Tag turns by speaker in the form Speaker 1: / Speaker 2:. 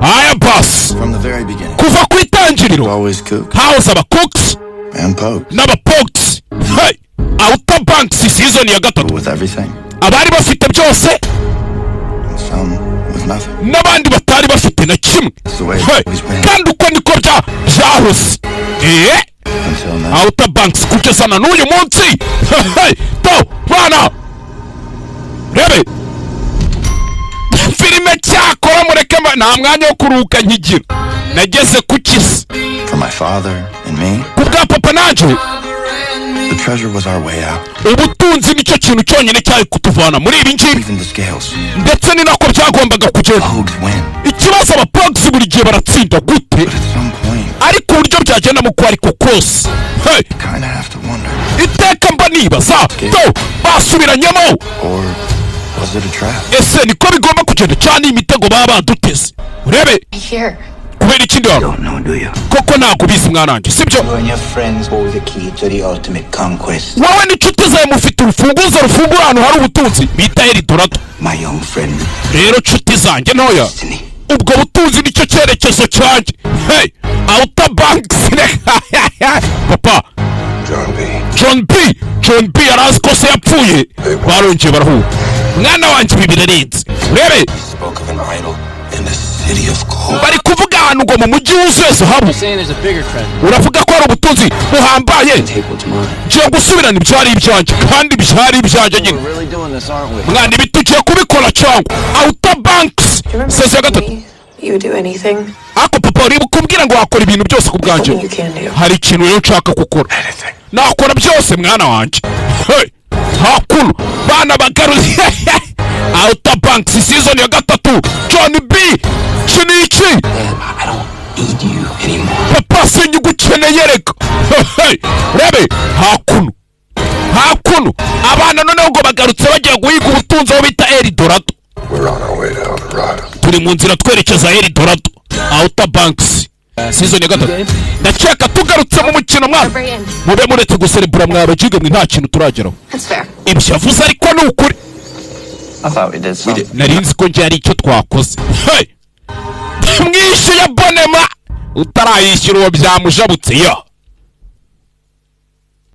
Speaker 1: Aya basi.
Speaker 2: From the very beginning.
Speaker 1: Kuva ku itangiriro.
Speaker 2: Always kooks
Speaker 1: Hahoze aba kooks
Speaker 2: and pogues.
Speaker 1: N'aba pogues. Hey! Outer Banks season ya gatatu.
Speaker 2: With everything.
Speaker 1: Abari bafite byose.
Speaker 2: And some with nothing.
Speaker 1: N'abandi batari bafite na kimwe. Hey! Kandi uko niko byahoze
Speaker 2: Until now.
Speaker 1: Outer Banks kugeza na n'uyu munsi. Hey! To bana rebe filime cyakora mureke nta mwanya wo kuruhuka nkigira nageze ku kisi.
Speaker 2: For my father and me,
Speaker 1: Ku bwa papa nanjye,
Speaker 2: the treasure was our way out.
Speaker 1: Ubutunzi nicyo kintu cyonyine cyari kutuvana muri ibi ngibi.
Speaker 2: Even the scales.
Speaker 1: Ndetse ni nako byagombaga kugenda.
Speaker 2: Pogues win.
Speaker 1: Ikibazo, aba pogues buri gihe baratsinda gute?
Speaker 2: But at some point,
Speaker 1: Ariko uburyo byagendamo uko ariko kose, hey,
Speaker 2: kinda have to wonder.
Speaker 1: Iteka mba nibaza to basubiranyemo.
Speaker 2: Or was it a trap?
Speaker 1: Ese niko bigomba kugenda cyane imitego baba baduteze? Urebe.
Speaker 3: Here.
Speaker 1: Kubera ikindi hano.
Speaker 4: Don't know, do you?
Speaker 1: Koko ntabwo ubizi mwana wanjye, sibyo?
Speaker 4: You and your friends hold the key to the ultimate conquest.
Speaker 1: Wowe n'inshuti zawe mufite urufunguzo rufungura ahantu hari ubutunzi bita Eldorado.
Speaker 4: My young friend,
Speaker 1: Rero nshuti zanjye ntoya,
Speaker 4: destiny.
Speaker 1: Ubwo butunzi nicyo cyerekezo cyanjye. Hey, Outer Banks, papa.
Speaker 5: John B.
Speaker 1: John B. John B yari azi ko se yapfuye, barongeye barahura. Mwana wanjye, ibi birarenze, urebe.
Speaker 5: Spoke of an idol in the city of gold.
Speaker 1: Bari kuvuga ahantu ngo mu mujyi wuzuye zahabu.
Speaker 6: Saying there's a bigger treasure.
Speaker 1: Uravuga ko hari ubutunzi buhambaye.
Speaker 4: Take what's mine.
Speaker 1: Ngiye gusubirana ibyari ibyanjye, kandi byari ibyanjye nyine.
Speaker 4: We're really doing this, aren't we?
Speaker 1: Mwana, ibi tugiye kubikora cyangwa? Outer Banks season ya gatatu.
Speaker 3: You would do anything.
Speaker 1: Ariko papa, uri kumbwira ngo wakora ibintu byose ku bwanjye.
Speaker 3: You can do.
Speaker 1: Hari ikintu rero nshaka gukora. Nakora byose, mwana wanjye. Hey, hakuno bana bagaruye Outer Banks season ya gatatu. John B, iki ni iki?
Speaker 4: Dad, I don't need you anymore.
Speaker 1: Papa, sinyigukeneye reka. Hey, rebe hakuno, hakuno abana noneho ngo bagarutse bagiye guhiga ubutunzi aho bita Eldorado.
Speaker 5: We're on our way to El Dorado.
Speaker 1: Turi mu nzira twerekeza Eldorado. Outer Banks season ya gatatu. Ndakeka tugarutse mu mukino, mwana. Mube muretse guserebura mwabajiga mwe, nta kintu turageraho.
Speaker 3: That's fair.
Speaker 1: Ibyo avuze ariko ni ukuri.
Speaker 4: I thought we did something.
Speaker 1: Nari nzi ko njye hari icyo twakoze. Hey! Mwishyuye bonema, utarayishyura uwo byamujabutse yo.